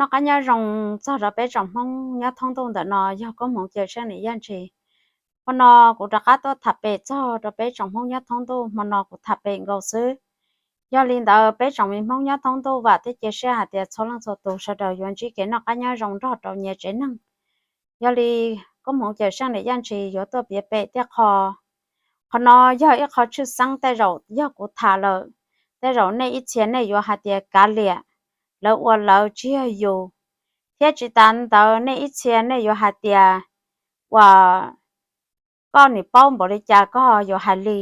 Noj qab nyob zoo txog rau peb tsoom Hmoob nyob thoob ntuj ntawm no, yog koob hmoov Cawm Seej niam Yaj Ntshis. Hmo no kuv rov qab tuaj tham pem txog rau peb tsoom Hmoob nyob thoob ntuj, hmo no kuv tham pem nkaus xwb. Yog li ntawd peb tsoom me Hmoob nyob thoob ntuj vam thiab cia siab hais tias txhua leej txhua tus sawv daws yuav ntsib kev noj qab nyob zoo nrog rau nyias tsev neeg. Yog li koob hmoov Cawm Seej niam Yaj Ntshis yuav tuaj piav pem tej qho. Qhov no yog ib qho tshwj xeeb, tej zaum yog kuv tham lawm, tej zaum nej ib txhia nej yuav hais tias kav liam, lawv ua lawv tsis yog yus, thiab tsis tas ntawd nej ib txhia nej yuav hais tias uas koj nim paub npaum li cas koj yuav hais li,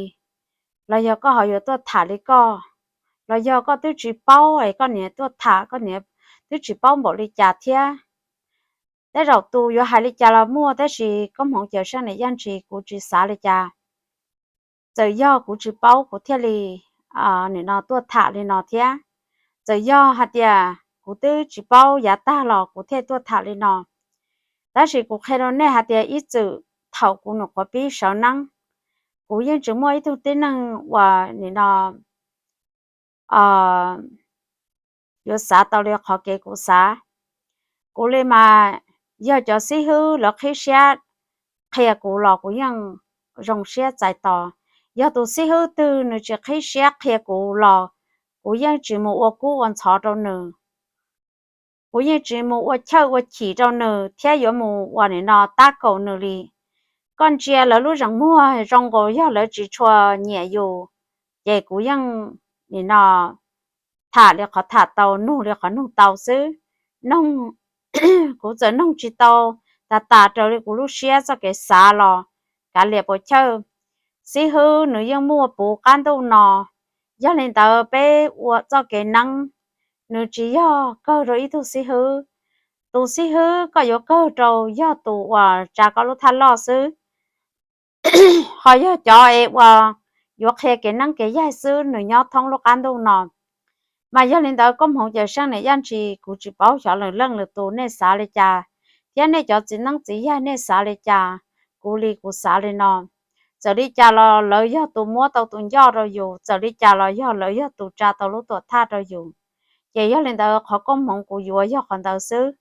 los yog koj ho yuav tuaj tham li koj, los yog koj twb tsis paub es koj niam tuaj tham, koj niam twb tsis paub npaum li cas thiab. Tej zaum tus yuav hais li cas los muaj, tab sis koob hmoov Cawm Seej niam Yaj Ntshis kuv tsis xav li cas. Txawm yog kuv tsis paub kuv thiaj li nim no tuaj tham li no thiab, txawm yog hais tias kuv twb tsis paub yav tag los kuv thiaj tuaj tham li no. Tab sis kuv qhia rau nej hais tias ib txwm thaum kuv nyuam qhuav pib sawv neeb, kuv yeej tsis muaj ib tug tib neeg uas nim no yuav xav tau li qhov kev kuv xav. Kuv li mas yog cov xib hwb lawv qhib siab qhia kuv los kuv yeej zoo siab txais tos. Yog tus xib hwb twg nws tsis qhib siab qhia kuv los kuv yeej tsis mus ua kub ua ntxhov rau nws. Kuv yeej tsis mus ua chawj ua chim rau nws thiab yuav mus ua nim no tab kaum nws li. Koj ntsia lawv lub zeem muag zoo nkaus yog lawv tsis tshua nyiam yus, ces kuv yeej nim no tham li qhov tham tau, nug li qhov nug tau xwb. Noog, kuv txawm noog tsis tau tas tas raws li kuv lub siab txoj kev xav los kav liam puas chawj. Xib hwb nws yeej muaj puv qab ntuj no. Yog li ntawd peb ua txoj kev neeb, nws tsis yog kawg rau ib tug xib hwb. Tus xib hwb koj yuav kawg rau yog tus uas tsa koj lub thaj loj xwb. Ho yog cov es uas yuav qhia kev neeb kev yaig xwb nws nyob thoob lub qab ntuj no. Mas yog li ntawd koob hmoov Cawm Seej niam Yaj Ntshis kuv tsis paub xyov lwm leej lwm tus nej xav li cas, thiab nej cov txiv neeb txiv yaig nej xav li cas. Kuv li kuv xav li no, txawm li cas los lawv yog tus muab tau tus ncoj rau yus, txawm li cas los yog lawv yog tus tsa tau lub tuam thaj rau yus. Ces yog li ntawd qhov koob hmoov kuv yuav yog qhov ntawd xwb.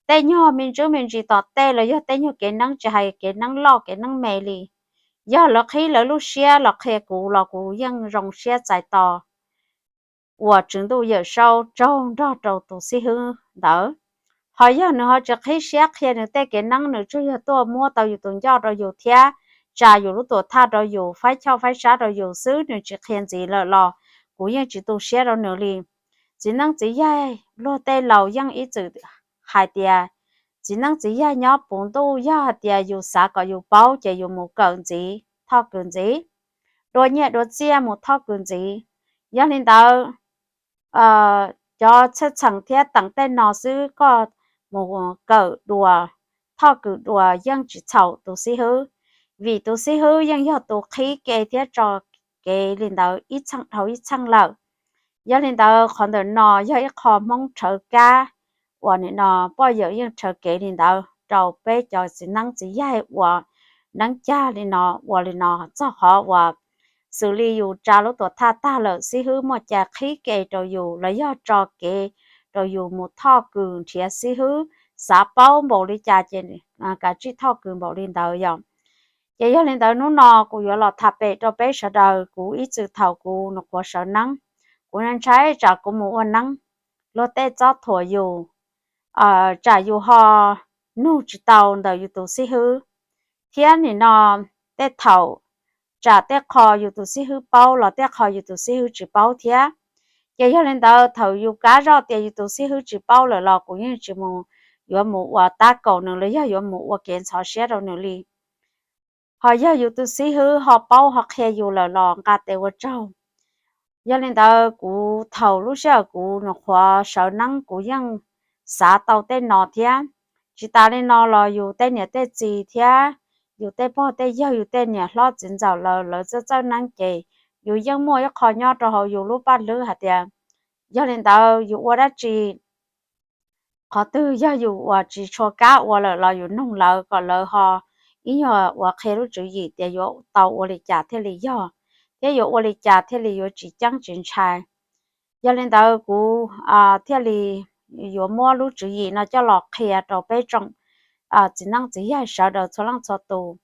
Tej nyuag me ntsis me ntsis tom tej los yog tej nyuag kev neeb, tsis hais kev neeb loj kev neeb me li, yog lawv qhib lawv lub siab los qhia kuv los kuv yeej zoo siab txais tos ua Tswv Ntuj Yawm Saub tsaug nrog rau tus xib hwb ntawd. Ho yog nws ho tsis qhib siab qhia nws tej kev neeb, nws tsuas yog tuaj muab tau yus tus ncoj rau yus thiab tsa yus lub tuam thaj rau yus, faib choj faib sab rau yus xwb, nws tsis qhia ntxiv lawm los kuv yeej tsis tu siab rau nws li. Txiv neeb txiv yaig luag tej laus yeej ib txwm hais tias txiv neeb txiv yaig nyob puv ntuj, yog hais tias yus xav kom yus paub ces yus mus kawm ntxiv, thoj kws ntxiv, dua nyiaj dua txiaj mus thoj kws ntxiv. Yog li ntawd, cov txheej txheem thiab teem tej no xwb, koj mus kawm dua, thoj kws dua yeej tsis txhaum tus xib hwb, vim tus xib hwb yeej yog tus qhib kev thiab tso kev li ntawd ib txheej dhau ib txheej lawm. Yog li ntawd qhov ntawm no yog ib qho Hmoob rhawv kab uas nim no poj yawm yeej rhawv kev li ntawd rau peb cov txiv neeb txiv yaig uas neeb cag li no, ua li no txog qhov uas xws li yus tsa lub tuam thaj tag lawm, xib hwb muaj cai qhib kev rau yus los yog tso kev rau yus mus thoj kws nrhiav xib hwb, xav paub npaum li cas ces kav tsij thoj kws npaum li ntawd yom. Ces yog li ntawd hnub no kuv yuav los tham pem rau peb sawv daws, kuv ib txwm thaum kuv nyuam qhuav sawv neeb, kuv ntshai tsam kuv mus ua neeb luag tej txob thuam yus, tsam yus ho nug tsis tau ntawm yus tus xib hwb, thiab nim no tej thaum tsam tej qho yus tus xib hwb paub los tej qho yus tus xib hwb tsis paub thiab. Ces yog li ntawd thaum yus kav zoj tias yus tus xib hwb tsis paub lawm los kuv yeej tsis mus, yuav mus ua tab kaum nws los yog yuav mus ua kev ntxhov siab rau nws li. Ho yog yus tus xib hwb ho paub ho qhia yus lawm los nqa tes ua tsaug. Yog li ntawd kuv thaum lub sij hawm kuv nyuam qhuav sawv neeb kuv yeej xav tau tej no thiab. Tsis tas li no los yus tej niam tej txiv thiab yus tej pog tej yawg, yus tej niam hlob txiv ntxawm lawv, lawv txawj txawj neeb ces yus yeej muaj ib qho nyob rau hauv yus lub paj hlwb hais tias yog li ntawd yus ua dab tsi, qhov twg yog yus uas tsis tshua kam ua lawm los yus noog lawv kom lawv ho ib nyuag uas qhia lub tswv yim tias yuav tau ua li cas thiaj li yog, thiab yuav ua li cas thiaj li yuav tsis ceeb tsis ntshai. Yog li ntawd kuv thiaj li yuav muab lub tswv yim no coj los qhia rau peb tsoom txiv neeb txiv yaig sawv daws txhua leej txhua tus.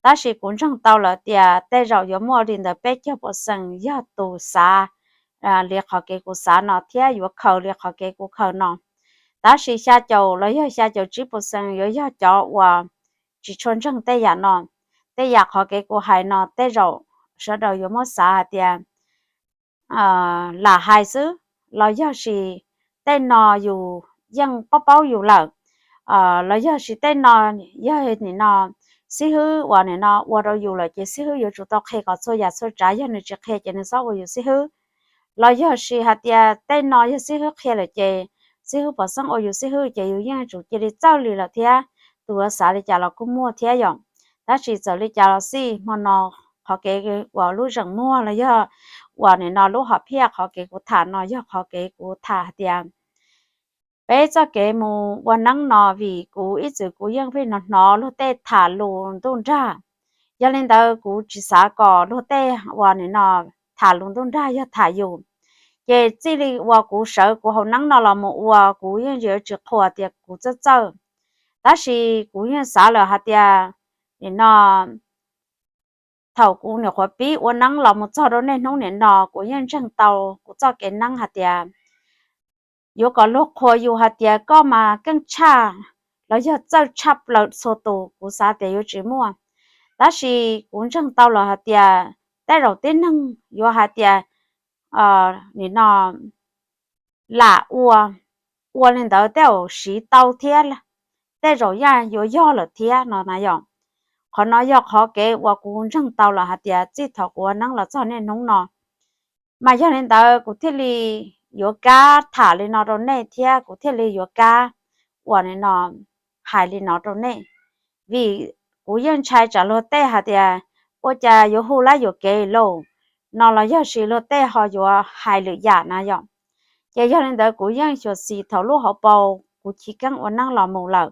Tab sis kuv ntseeg tau lawm tias tej zaum yuav muaj li ntawd peb caug percent yog tus xav li qhov kev kuv xav no thiab yuav khaws li qhov kev kuv khaws no. Tab sis xya caum los yog xya caum tsib percent yuav yog cov uas tsis tshua ntseeg tej yam no. Tej yam qhov kev kuv hais no tej zaum sawv daws yuav muab xav hais tias lam hais xwb, los yog sis tej no yus yeej paub paub yus lawm, los yog sis tej no yog nim no xib hwb uas nim no ua rau yus lawm ces xib hwb yuav tsum tau qhia kom txhua yam txhua tsav, yog nws tsis qhia ces nws txhob ua yus xib hwb. Los yog sis hais tias tej no yog xib hwb qhia lawm ces xib hwb pom xeeb ua yus xib hwb ces yus yeej tsum cia li txawj li lawm thiab. Tus yuav xav li cas los kuj muaj thiab yom. Tab sis txawm li cas los xij hmo no qhov kev uas lub zeem muag los yog uas nim no lub hom phiaj qhov kev kuv tham no yog qhov kev kuv tham hais tias peb txoj kev mus ua neeb no vim kuv ib txwm kuv yeej pheej hnov hnov luag tej tham lus ntuj nrag. Yog li ntawd kuv tsis xav kom luag tej uas nim no tham lus ntuj nrag yog tham yus. Ces txij li uas kuv sawv kuv haus neeb no los mus ua kuv yeej yuav tsis qhuas tias kuv txawj txawj. Tab sis kuv yeej xav lawm hais tias nim no thaum kuv nyuam qhuav pib ua neeb los mus txog rau niaj hnub nim no kuv yeej ntseeg tau kuv txoj kev neeb hais tias yuav kom luag qhuas yus hais tias koj mas keej tshaj los yog txawj tshaj plaws txhua tus kuv xav tias yuav tsis muaj. Tab sis kuv ntseeg tau lawm hais tias tej zaum tib neeg yuav hais tias nim no lam ua, ua li ntawd tej zaum siv tau thiab, tej zaum yaj yuav yog lawm thiab no na yom. Qhov no yog qhov kev uas kuv ntseeg tau lawm hais tias txij thaum kuv ua neeb los txog niaj hnub no. Mas yog li ntawd kuv thiaj li yuav kab tham li no rau nej thiab kuv thiaj li yuav kab uas nim no hais li no rau nej. Vim kuv yeej ntshai tsam luag tej hais tias ua cas yuav hu lab yuam kev lauj no los yog sis luag tej ho yuav hais lwm yam na yom. Ces yog li ntawd kuv yeej xyuam xim thaum lub hauv paus kuv chiv keeb ua neeb los mus lawm,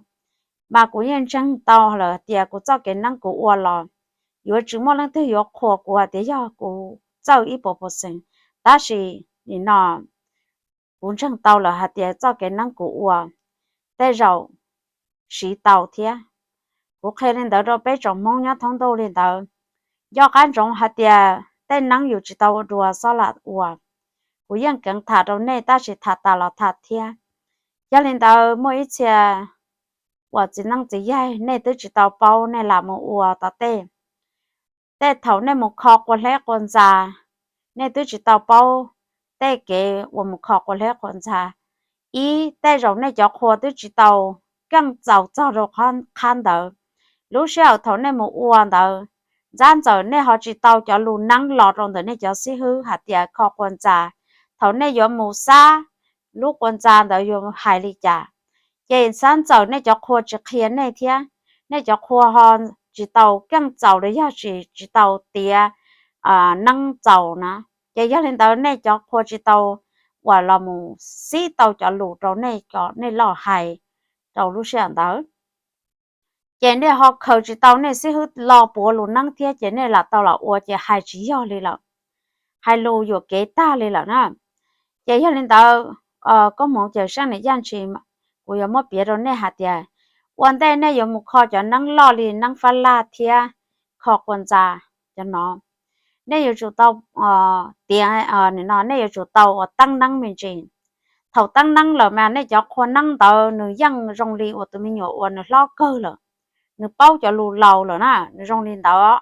mas kuv yeej ntseeg tau lawm tias kuv txoj kev neeb kuv ua los yuav tsis muaj leej twg yuav qhuas kuv hais tias yog kuv txawj ib puas percent. Tab sis nim no kuv ntseeg tau lawm hais tias txoj kev neeb kuv ua tej zaum siv tau thiab. Kuv qhia li ntawd rau peb tsoom Hmoob nyob thoob ntuj li ntawd. Nco qab ntsoov hais tias tej neeb yus tsis tau ua dua xob lam ua. Kuv yeej keev tham rau nej tab sis tham tas los tham thiab. Yog li ntawd muaj ib txhia uas txiv neeb txiv yaig nej twb tsis tau paub nej lam mus ua tom tej. Tej thaum nej mus kho qua hleb qua ntxa, nej twb tsis tau paub tej kev uas mus kho qua hleb qua ntxa. Ib, tej zaum nej cov qhua twb tsis tau keej txaus txog rau qhov ntawd. Lub sij hawm thaum nej mus ua ntawd, ntxab ntxawm nej ho tsis tau cov lus neeb los rau ntawm nej cov xib hwb hais tias kho qua ntxa. Thaum nej yuav mus xab lub qua ntxa ntawd yuav hais li cas, ces ntxab ntxawm nej cov qhua tsis qhia nej thiab, nej cov qhua ho tsis tau keej txaus los yog tsis tsis tau tiav neeb txaus na. Ces yog li ntawd nej cov qhua tsis tau uas los mus xib tau cov lus rau nej kom nej loj hais rau lub sij hawm ntawd. Ces nej ho khaws tsis tau nej xib hwb lo puav lus neeb thiab ces nej lam tau los ua ces hais tsis yog li lawm, hais lus yuam kev tag li lawm na. Ces yog li ntawd, koob hmoov cawm seej niam yaj ntshis, kuv yuav muab piav rau nej hais tias ua ntej nej yuav mus kho cov neeb loj li neeb fab laj thiab kho qua ntxa cov no, nej yuav tsum tau tiav, nim no nej yuav tsum tau ua teeb neeb me ntsis. Thaum teeb neeb lawm mas nej cov qhua neeb ntawd nws yeej zoo li uas tus me nyuam uas nws hlob kawg lawm, nws paub cov lus laus lawm na, nws zoo li ntawd.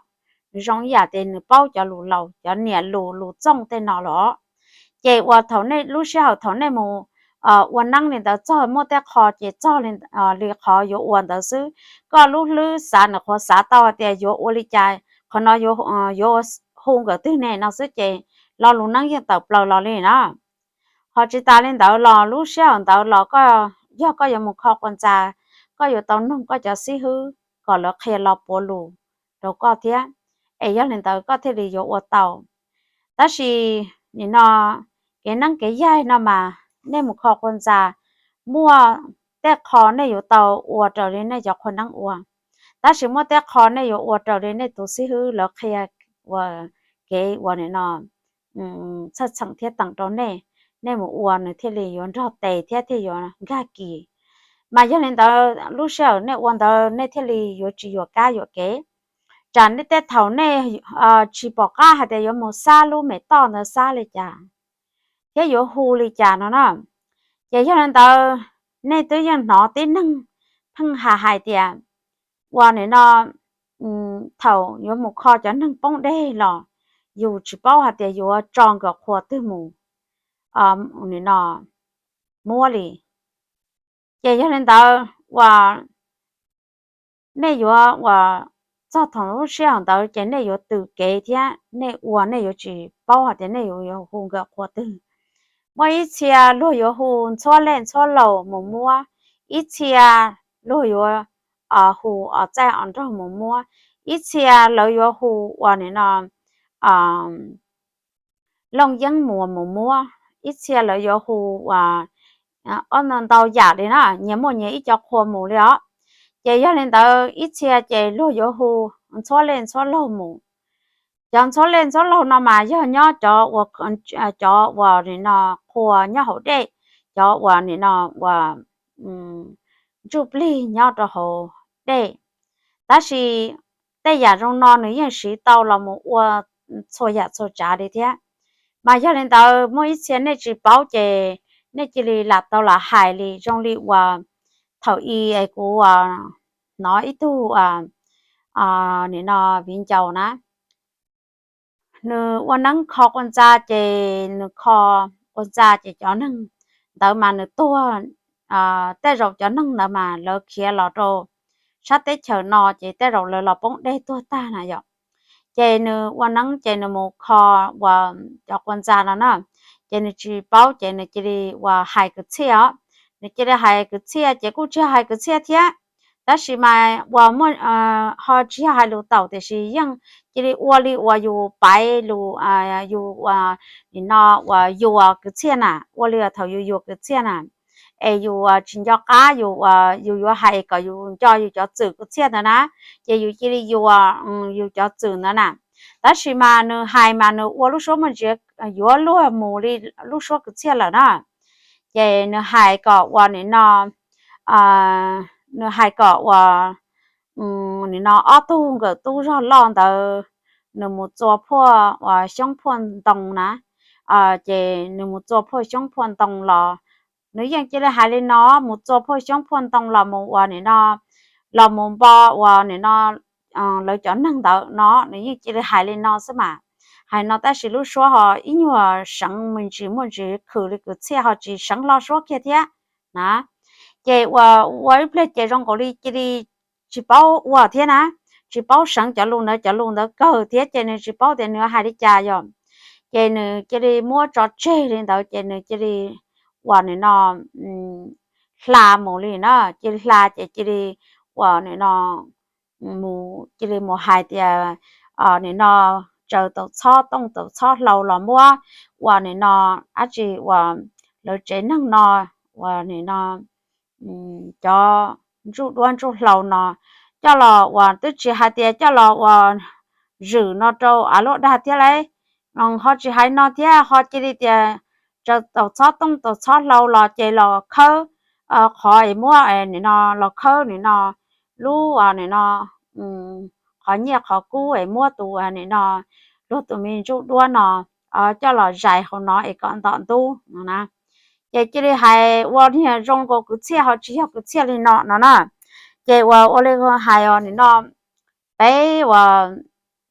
Nws zoo ib yam tias nws paub cov lus laus, cov niam lus lus txooj tej no lawm. Ces uas thaum nej lub sij hawm thaum nej mus ua neeb li ntawd txog muaj tej qho ces txog li qhov yuav ua ntawd xwb. Koj lub hlwb xav nws qhuav xav tau hais tias yuav ua li cas, qhov no yuav hu nkawm twg ne no xwb ces lo lus neeb yeej tawm plaws los li na. Ho tsis tas li ntawd los lub sij hawm ntawd los koj, yog koj yuav mus kho qua ntxa, koj yuav tau noog koj cov xib hwb kom lawv qhia lo puav lus rau koj thiab, es yog li ntawd koj thiaj li yuav ua tau. Tab sis nim no kev neeb kev yaig no mas nej mus kho qua ntxa, muaj tej qho nej yuav tau ua raws li nej cov qhua neeb ua, tab sis muaj tej qho nej yuav ua raws li nej tus xib hwb lawv qhia ua kev ua nim no txhawj txheem thiab teem rau nej. nej mus ua nws thiaj li yuav nrog tes thiab thiaj yuav nkag kis. Mas yog li ntawd lub sij hawm nej ua ntawd nej thiaj li yuav tsis yuam kab yuam kev. Tsam nej tej thaum nej tsis pom qab hais tias yuav mus xab lub me toj ntawd xab li cas thiab yuav hu li cas no na. Ces yog li ntawd nej twb yeej hnov tib neeg pheej hais hais tias ua nim no thaum yuav mus kho cov neeg poob dej los yus tsis paub hais tias yuav tso nkawm qhua twg mus nim no muab li. Ces yog li ntawd uas nej yuav uas txog thaum lub sij hawm ntawd ces nej yuav tws kev thiab nej ua nej yuav tsis paub hais tias nej yuav hu nkawm qhua twg. Muaj ib txhia luag yuav hu ntxhuab lej ntxhuab laug mus muab, ib txhia luag yuav hu os txaij os nraug mus muab, ib txhia lawv yuav hu uas nim no looj yeeb muas mus muab, ib txhia lawv yuav hu uas ob ntau yam li na, nyias muaj nyias ib co qhua mus li os. Ces yog li ntawd ib txhia ces luag yuav hu ntxhuab lej ntxhuab laug mus. Cov ntxhuab lej ntxhuab laug no mas yog nyob cov uas, cov uas nim no qhua nyob hauv dej, cov uas nim no uas ntsuj plig nyob rau hauv dej. Tab sis tej yam zoo no nws yeej siv tau los mus ua txhua yam txhua tsav li thiab. Mas yog li ntawd muaj ib txhia nej tsis paub ces nej cia li lam tau lam hais li zoo li uas thaum i kuv hnov ib tug nim no viv ncaus na, nws ua neeb kho quas ntxa ces nws kho quas ntxa ces cov neeg ntawd mas nws tuag, tej zaum cov neeg ntawd mas lawv khiav los rau sab teb chaws no ces tej zaum lawv los poob dej tuag tag na yom. Ces nws ua neeb ces nws mus kho uas cov quas ntxa no na, ces nws tsis paub ces nws cia li uas hais kwv txhiaj os. Nws cia li hais kwv txhiaj ces kuj tsis yog hais kwv txhiaj thiab, tab sis mas uas muaj, ho tsis yog hais lus taum tiam sis yeej cia li ua li uas yus paiv lus, yus nim no uas yuam kwv txhiaj na, ua li thaum yus yuam kwv txhiaj na, es yus tsis nco qab yus, yus yuav hais kom yus nco yus cov txwm kwv txhiaj ntawd na, ces yus cia li yuam yus cov txwm ntawd na. Tab sis mas nws hais mas nws ua lub suab muaj ntsis yuav luag mus li lub suab kwv txhiaj lawm na. Ces nws hais kom uas nim no, nws hais kom uas nim no ob tug nkawm tub zog loj ntawd, nws mus txua phuaj uas xyoob phuaj ntoo na, ces nws mus txua phuaj xyoob phuaj ntoo los, nws yeej cia li hais li no, mus txua phuaj xyoob phuaj ntoo los mus uas nim no, los mus npo uas nim no lawv cov neeg ntawd no, nws yeej cia li hais li no xwb mas. Hais no tab sis lub suab ho ib nyuag seev me ntsis muaj ntsis khwm li kwv txhiaj ho tsis seev hlo suab kiag thiab na. Ces uas ua ib pliag ces zoo nkaus li cia li tsis paub ua thiab na, tsis paub seev cov lus ntawd, cov lus ntawd kawg thiab ces nws tsis paub tias nws hais li cas yom. Ces nws cia li muab tso tseg li ntawd ces nws cia li uas nim no hla mus li na, cia li hla ces cia li uas nim no mus cia li mus hais tias nim no tsaws taus txhob tooj taus txhob hlau los muab uas nim no dab tsi uas lawv tsev neeg no uas nim no cov ntsuj duab ntsuj hlau no coj los uas twb tsis hais tias coj los uas zwm no rau av luaj dag thiab lauj. Ho tsis hais no thiab ho cia li tias tsaws taus txhob tooj taus txhob hlau los ces los khawb qhov es muab nim no los khawb nim no lub nim no qhov nyiaj qhov kub es muab tus nim no luag tus me ntsuj duab no coj los zais hauv no es kom ntom ntub no na. Ces cia li hais ua niag zoo nkaus kwv txhiaj ho tsis yog kwv txhiaj li no no na. Ces uas ua li hais os nim no peb uas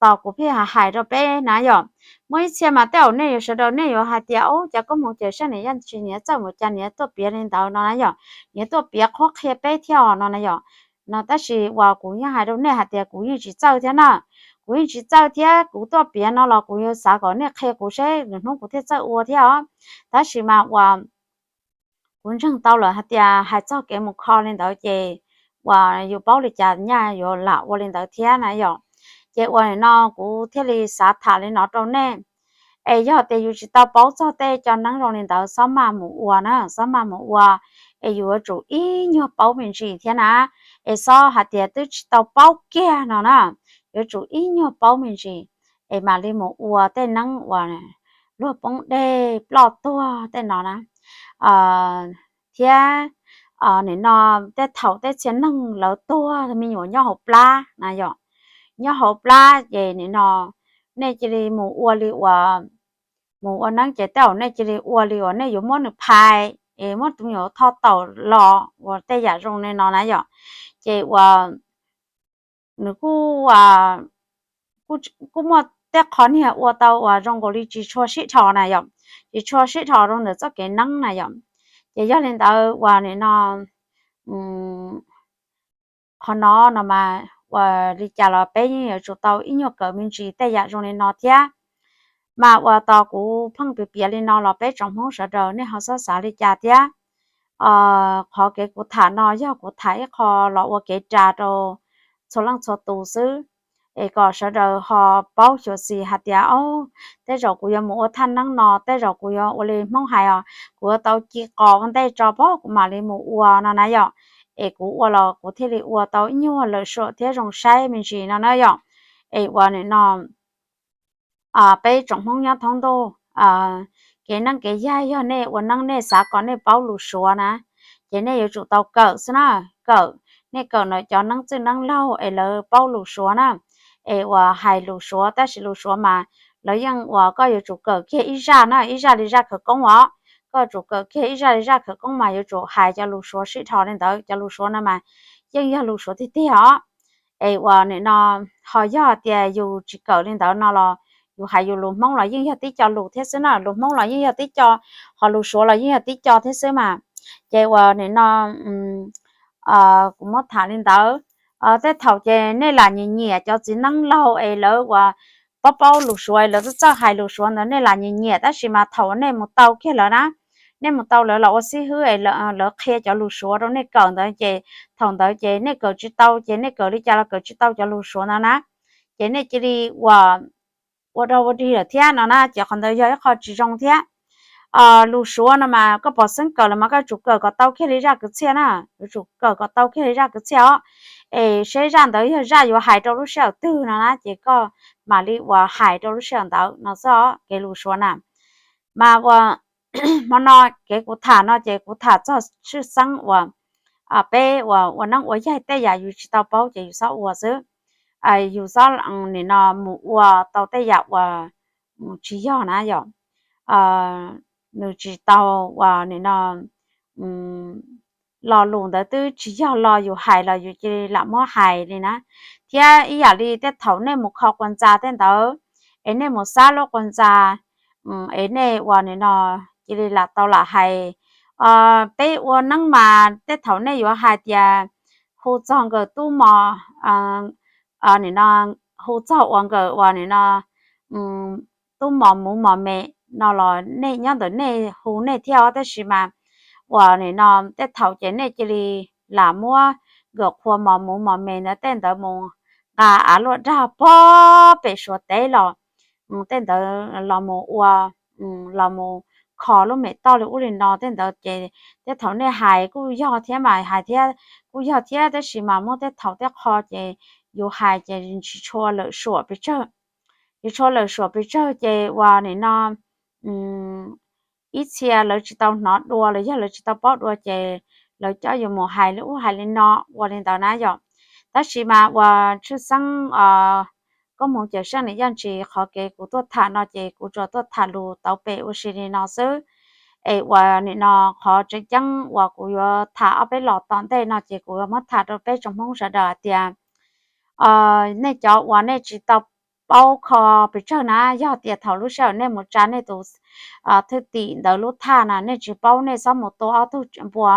tos kuv pheej hais rau peb na yom. Muaj ib txhia mas tej zaum nej yuav sawv daws nej yuav hais tias ub cas koj mus ces saib niam yaj tsis niam txawj mus cas niam tuaj piav li ntawd no na yom, niam tuaj piav qhuab qhia peb thiab os no na yom. No tab sis uas kuv yeej hais rau nej hais tias kuv yeej tsis txawj thiab na, kuv yeej tsis txawj thiab kuv tuaj piav no los kuv yuav xav kom nej qhia kuv seb lwm hnub kuv thiaj txawj ua thiab os. Tab sis mas uas kuv ntseeg tau lawm hais tias hais txog kev mus kho li ntawd ces uas yus paub li cas nyaj yuav lam ua li ntawd thiab na yom. Ces uas nim no kuv thiaj li xav tham li no rau nej. Es yog tias yus tsis tau paub txog tej co neeb zoo li ntawd xob maj mus ua na, xob maj mus ua, es yus yuav tsum ib nyuag paub me ntsis thiab na. Es xob hais tias twb tsis tau paub kiag no na, yuav tsum ib nyuag paub me ntsis es mam li mus ua tej neeb uas luag poob dej ploj tuag tej no na, thiab nim no tej thaum tej txhia neeg lawv tuag me nyuam nyob hauv plab na yom, nyob hauv plab ces nim no nej cia li mus ua li uas, mus ua neeb ces tej zaum nej cia li ua li uas nej yuav muab nws phais es muab tus me nyuam thoj taum los uas tej yam zoo li no na yom. Ces uas nws kuj, kuj muaj tej qho niag ua tau uas zoo nkaus li tsis tshua sib dhos na yom, tsis tshua sib dhos rau ntawm txoj kev neeb na yom. Ces yog li ntawd uas nim no qhov no no mas uas li cas los peb yeej yuav tsum tau ib nyuag kawm me ntsis tej yam zoo li no thiab. Mas uas tos kuv pheej piav piav li no los peb tsoom Hmoob sawv daws nej ho xob xav li cas thiab. Qhov kev kuv tham no yog kuv tham ib qho los ua kev ras rau txhua leej txhua tus xwb, es kom sawv daws ho paub xyuam xim hais tias, o, tej zaum kuv yuav mus ua thaj neeb no, tej zaum kuv yuav ua li Hmoob hais os, kuv yuav tau ci qos ua ntej tso pob kuv mam li mus ua no na yom. Es kuv ua los kuv thiaj li ua tau ib nyuag lawm suam thiab zoo saib me ntsis no na yom. Es uas nim no peb tsoom Hmoob nyob thoob ntuj, kev neeb kev yaig yog nej ua neeb nej xav kom nej paub lus Suav na, ces nej yuav tsum tau kawm xwb na. Kawm, nej kawm ntawm cov neeb txwj neeb laug es lawv paub lus Suav na, es uas hais lus Suav, tab sis lus Suav mas lawv yeej uas koj yuav tsum kawm kiag ib zaj na, ib zaj li zaj khawv koob os. Koj yuav tsum kawm kiag ib zaj li zaj khawv koob mas yuav tsum hais cov lus Suav sib dhos li ntawd, cov lus Suav no mas yeej yog lus Suav tiag tiag os. Es uas nim no ho yog tias yus tsis kawm li ntawd no los yus hais yus lus Hmoob los yeej yog tib co lus thiab xwb na, lus Hmoob los yeej yog tib co, ho lus Suav los yeej yog tib co thiab xwb mas. Ces uas nim no kuv muab tham li ntawd. Tej thaum ces nej lam nyiam nyiam cov txiv neeb laug es lawv uas paub paub lus Suav, lawv txawj txawj hais lus Suav ntawd nej lam nyiam nyiam, tab sis mas thaum nej mus tau kiag lawv na, nej mus tau lawv los ua xib hwb es lawv qhia cov lus Suav rau nej kawm ntawd ces thaum ntawd ces nej kawm tsis tau, ces nej kawm li cas los kawm tsis tau cov lus Suav ntawd na, ces nej cia li ua, ua dog ua dig lawm thiab no na, ces qhov ntawd yog ib qho tsis zoo thiab. Lus Suav no mas koj pom xeeb kawm los mas koj yuav tsum kawm kom tau kiag li zaj kwv txhiaj na, yuav tsum kawm kom tau kiag li zaj kwv txhiaj os, es seb zaj ntawd yog zaj yuav hais rau lub sij hawm twg no na, ces koj mam li uas hais rau lub sij hawm ntawd no xwb os, kev lus Suav na. Mas uas hmo no kev kuv tham no ces kuv tham txog tshwj xeeb uas peb uas ua neeb ua yaig tej yam yus tsis tau paub ces yus txhob ua xwb. Yus txhob nim no mus ua tau tej yam uas tsis yog na yom. Nws tsis tau uas nim no lo lus ntawd twb tsis yog lo yus hais los yus cia li lam muab hais li na. Thiab ib yam li tej thaum nej mus kho quas ntxa tej ntawd, es nej mus xab lub quas ntxa, es nej uas nim no cia li lam tau lam hais, peb ua neeb mas tej thaum nej yuav hais tias hu txog nkawm tub mos, nim no hu txog uas nkawm uas nim no tub mos muv mos me no los nej nyob ntawm nej hu nej thiab os, tab sis mas uas nim no tej thaum ces nej cia li lam muab nkawm qhua mos muv mos me ntawd tej ntawd mus nqa av luaj dag pob pem Suav teb los, tej ntawd los mus ua, los mus kho lub mem toj li ub li no tej ntawd ces tej thaum nej hais kuj yog thiab mas hais thiab kuj yog thiab, tab sis mas muaj tej thaum tej qho ces yus hais ces tsis tshua lawm suam pes tsawg, tsis tshua lawm suam pes tsawg ces uas nim no ib txhia lawv tsis tau hnov dua los yog lawv tsis tau paub dua ces lawv coj yus mus hais li ub hais li no ua li ntawd na yom. Tab sis mas uas tshwj xeeb koob hmoov cawm seej niam yaj ntsis qhov kev kuv tuaj tham no ces kuv tsuas tuaj tham lus tauv pem ua si li no xwb. Es uas nim no qhov tseem ceeb uas kuv yuav tham ob peb los tom ntej no ces kuv yuav muab tham rau peb tsoom Hmoob sawv daws hais tias nej cov uas nej tsis tau paub kho pes tsawg na, yog tias thaum lub sij hawm nej mus tsa nej tus thwj tim ntawd lub thaj na nej tsis paub nej txhob mus tua ob tug npua.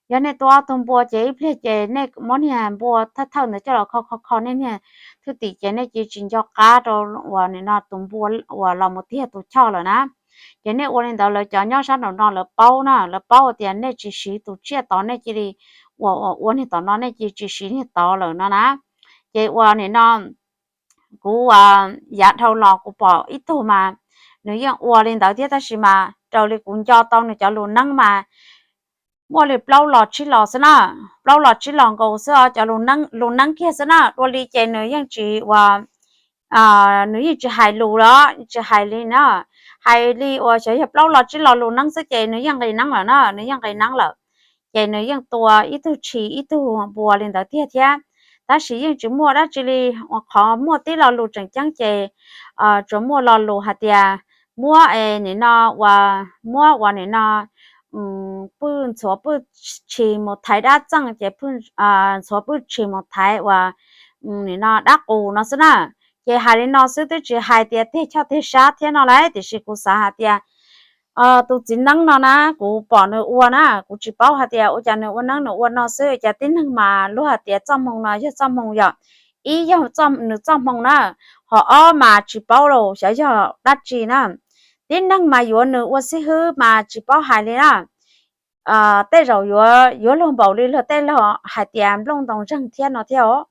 Yog nej tua ob tug npua ces ib pliag ces nej muab niag npua thawj thawj ntawd coj los kho kho kho nej niag thwj tim ces nej cia li tsis nco qab rau uas nim no tus npua uas los mus tiag tus choj lawm na. Ces nej ua li ntawd lawv cov nyob sab nraum no lawv paub na, lawv paub tias nej tsis siv tus tsiaj tod nej cia li uas ua niag tom no nej cia li tsis siv niag tod lawm no na. Ces uas nim no kuv uas yav dhau los kuv pom ib tug mas nws yeej ua li ntawd thiab, tab sis mas raws li kuv nco tau nws cov lus neeb mas muaj li plaub los tsib los xwb na, plaub los tsib los nkaus xwb os, cov lus neeb kiag xwb na. Dua li ces nws yeej tsis uas, nws yeej tsis hais lus los tsis hais li na, hais li uas xyov yog plaub los tsib lo lus neeb xwb ces nws yeej nqis neeb lawm na, nws yeej nqis neeb lawm. Ces nws yeej tua ib tug tshis ib tug npua li ntawd tiag thiab. Tab sis yeej tsis muaj dab tsi li, qhov muaj tib lo lus tseem ceeb ces tsuas muaj lo lus hais tias muab nim no uas muab uas nim no pwj ntxhuav pwj tshis mus thaiv dab txeej ces ntxhuav pwj tshis mus thaiv uas nim no dab qus no xwb na. Ces hais li no xwb twb tsis hais tias tig choj tig sab thiab no lauj, tiam sis kuv xav hais tias tus txiv neeb no na kuv pom nws ua na, kuv tsis paub hais tias ua cas nws ua neeb nws ua no xwb, cas tib neeg mas luag hais tias txoj hmoo no yog txoj hmoo yom, ib yog nws txoj hmoo na, ho ob mas tsis paub los xyov yog dab tsi na. Tib neeg mas yuav nws ua xib hwb mas tsis paub hais li na. Tej zaum yuav luag npaum li luag tej laug hais tias nplooj ntoo ntseeg thiab no thiab os.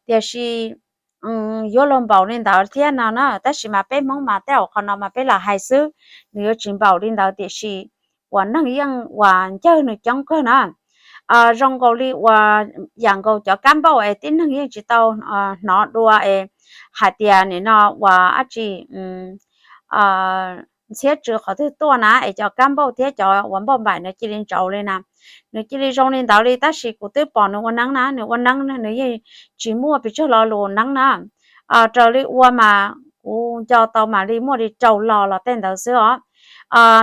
Tiam sis yuav luag npaum li ntawd thiab no na, tab sis mas peb Hmoob mas tej zaum qhov no mas peb lam hais xwb, nws yuav tsis npaum li ntawd tiam sis uas neeg yeej uas ncawg nws coob kawg na. Zoo nkaus li uas yam nkaus cov kab npauj es tib neeg yeej tsis tau hnov dua es hais tias nim no uas dab tsi ntxhiab tsw qhov twg tuaj na es cov kab npauj thiab cov uas npauj npaim no cia li ntsaus li na. Nws cia li zoo li ntawd li, tab sis kuv twb pom nws ua neeb na, nws ua neeb nws yeej tsis muaj pes tsawg lo lus neeb na. Raws li ua mas kuv nco tau mam li muaj li rau lo los tej ntawd xwb os.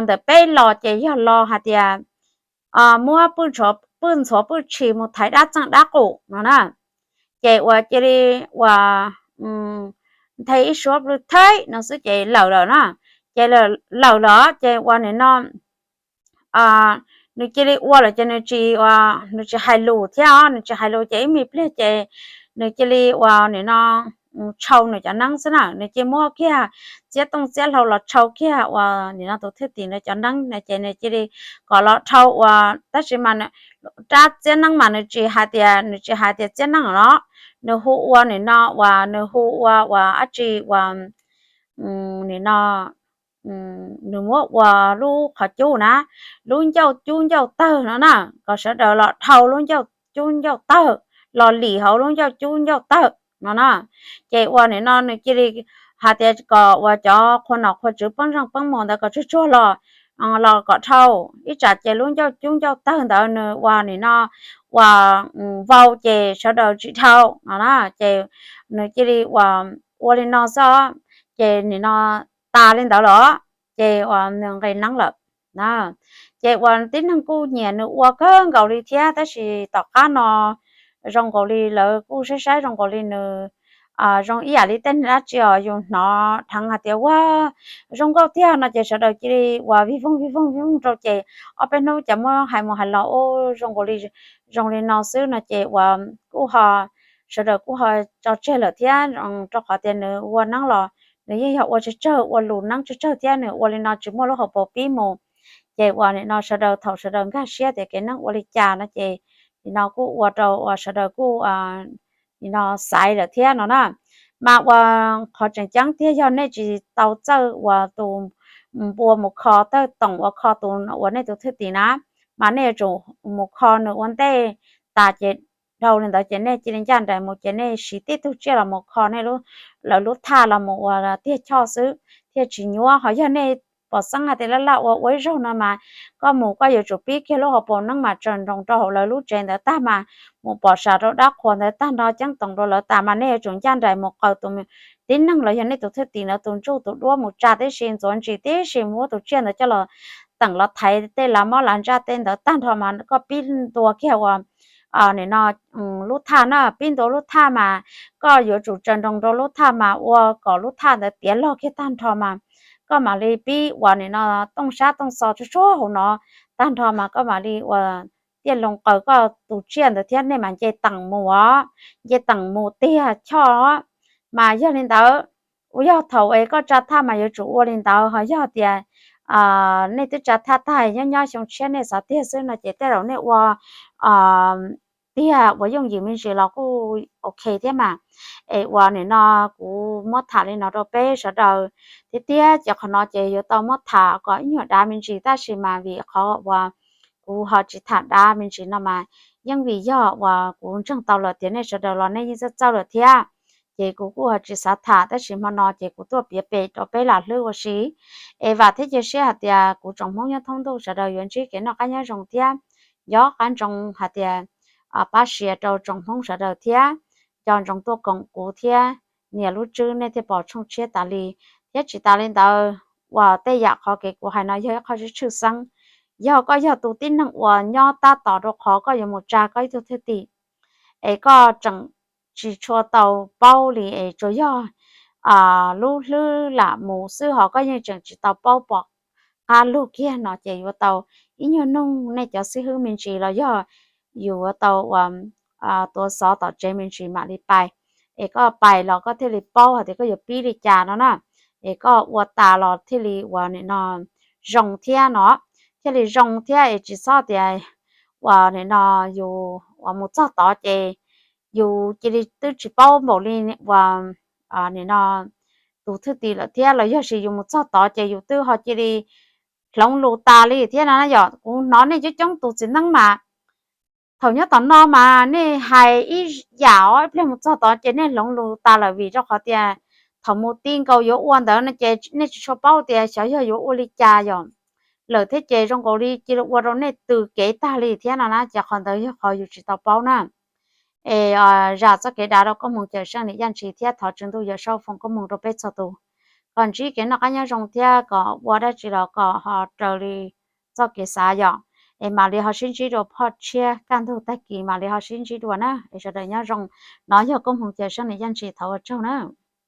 Ntawm peb los ces yog lo hais tias muab pwj ntxhuav pwj tshis mus thaiv dab txeej dab qus no na. Ces uas cia li uas nthe ib suab plw thaib no xwb ces lawm lawm na. Ces lawm lawm ces uas nim no nws cia li ua lawm ces nws tsis, nws tsis hais lus thiab os, nws tsis hais lus ces ib me pliag ces nws cia li uas nim no tshau nws cov neeb xwb na, nws cia li muab kiag txiab tooj txiab hlau los tshau kiag uas nim no tus thwj tim nws cov neeb no ces nws cia li kom los dhau uas tab sis mas rab txiab neeb mas nws tsis hais tias, nws tsis hais tias txiab neeb los, nws hu ua nim no uas nws hu ua uas dab tsi uas nim no nws muab ua lub qhov cub na, lub ncauj cub ncauj tawg no na, kom sawv daws los dhau lub ncauj cub ncauj tawg, los lim hauv lub ncauj cub ncauj tawg no na. Ces uas nim no nws cia li hais tias kom uas cov qhua nom qhua tswv poob zeej poob mos ntawd kom tsuag tsuag los, los kom dhau. Ib tsam ces lub ncauj cub ncauj tawg ntawd nws uas nim no uas vau ces sawv daws tsis dhau no na. Ces nws cia li uas ua li no xwb, ces nim no tas li ntawd los, ces uas nws nqis neeb lawm. Ces uas tib neeg kuj nyiam nws ua kawg nkaus li thiab, tab sis tom qab no zoo nkaus li lawv kuj saib saib zoo nkaus li nws zoo ib yam li tej neeg dab tsi os, yus hnov dheev hais tias ua zoo nkauj tiag no ces sawv daws cia li uas vij voog vij voog vij voog rau ces ob peb hnub ces muab hais mus hais los ua zoo nkaus li, zoo li no xwb no ces uas kuj ho sawv daws kuj ho tso tseg lawm thiab, rau qhov tias nws ua neeb los nws yeej yog ua tsawg tsawg, ua lus neeb tsawg tsawg thiab nws ua li no tsis muaj lub hauv paus pib mus. Ces uas nim no sawv daws thaum sawv daws nkag siab tias kev neeb ua li cas no ces nim no kuj ua rau uas sawv daws kuj nim no xaiv lawm thiab no na. Mas uas qhov tseem ceeb tiag yog nej tsis tau txawj uas tus npua mus kho, tawj toom uas kho tus uas nej tus thwj tim na, mas nej yuav tsum mus kho nws ua ntej tas ces dhau li ntawd ces nej cia li ncaj nraim mus ces nej siv tib tug tsiaj los mus kho nej, lawv lub thaj los mus ua tiag choj xwb thiaj tsis nyuab. Ho yog nej pom xeeb hais tias laj laj ua ua ib zaug no mas koj mus koj yuav tsum pib kiag lub hauv paus neeb mas tsaws nroos rau hauv lawv lub tsev ntawd tag mas mus pom sam rau dab qhuas ntawd tag nrho, ceeb toom rau lawv tas mas nej yuav tsum ncaj nraim mus qaws tus tib neeg los yog nej tus thwj tim ntawd tus ntsuj tus duab mus tsa tib si, ntxuav ntsis tib si, muab tus tsiaj ntawd coj los teem los thaiv tej lav mob lav ntsaj tej ntawd tag nrho mas koj pib ntua kiag uas nim no lub thaj na, pib ntua lub thaj mas koj yuav tsum tsaws nroos rau lub thaj mas ua kom lub thaj ntawd tiav log kiag tag nrho mas koj mam li pib uas nim no tooj sab tooj xo tsuag tsuag hauv no tag nrho mas koj mam li uas tiaj loo qaws koj tus tsiaj ntawd thiab nej mam nce teem mus os, nce teem mus tiag choj. Mas yog li ntawd, yog thaum es koj tsa thaj mas yuav tsum ua li ntawd, ho yog tias nej twb tsa thaj tag nyob nyob xyoo tshiab nej xav tiag xwb no ces tej zaum nej ua tiag uas yooj yim me ntsis los kuj ok thiab mas. Es uas nim no kuv muab tham li no rau peb sawv daws thiab tiag ces qhov no ces yuav tau muab tham kom ib nyuag dav me ntsis tab sis mas vim qhov uas kuv ho tsis tham dav me ntsis no mas yeej vim yog uas kuv ntseeg tau lawm tias nej sawv daws los nej yeej txawj txawj lawm thiab. ces kuv kuj ho tsis xav tham, tab sis hmo no ces kuv tuaj piav pem rau peb lam hlub ua si. Es vam thiab cia siab hais tias kuv tsoom Hmoob nyob thoob ntuj sawv daws yuav ntsib kev noj qab nyob zoo thiab nco qab ntsoov hais tias pab share rau tsoom Hmoob sawv daws thiab nco ntsoov tuaj koom kuv thiab nias lub tswb nej thiaj pom tshooj tshiab tas li. Thiab tsis tas li ntawd, uas tej yam qhov kev kuv hais no yog ib qho tshwj xeeb. Yog koj yog tus tib neeg uas nyob tab tom rau qhov koj yuav mus tsa koj ib tug thwj tim, es koj tseem tsis tshua tau paub li es tsuas yog lub hlwb lam mus xwb ho koj yeej tseem tsis tau paub pom qab lug kiag no ces yuav tau ib nyuag nug nej cov xib hwb me ntsis los yog yus yuav tau ua tuav xov tom tsev me ntsis mam li pais. Es koj pais los koj thiaj li paub hais tias koj yuav pib li cas no na. Es koj ua tas los thiaj li uas nim no zoo thiab no, thiaj li zoo thiab es tsis txhob tias uas nim no yus uas mus txog tod ces yus cia li twb tsis paub npaum li uas nim no tus thwj tim lawm thiab los yog sis yus mus txog tod ces yus twb ho cia li hloov lus tas li thiab no na. Yog kuv hnov nej coob coob tus txiv neeb mas thaum nyob tom no mas nej hais ib yam os, ib pliag mus txog tod ces nej hloov lus tas lawm vim rau qhov tias thaum mus ti nkaus yuav ua ntawd no ces nej tsis tshua paub tias xyov yog yuav ua li cas yom. Lawm thiab ces zoo nkaus li cia li ua rau nej tws kev tag li thiab no na, ces qhov ntawd yog qhov yus tsis tau paub na. Es zam txoj kev dav rau koob hmoov Cawm Seej niam Yaj Ntshis thiab thov Tswv Ntuj Yawm Saub foom koob hmoov rau peb txhua tus, kom ntsib kev noj qab nyob zoo thiab kom ua dab tsi los kom ho raws li txoj kev xav yom. Es mam li ho sib ntsib dua phoj tshiab kaj ntug tag kis mam li ho sib ntsib dua na. Es sawv daws nyob zoo, no yog koob hmoov Cawm Seej niam Yaj Ntshis thov ua tsaug na.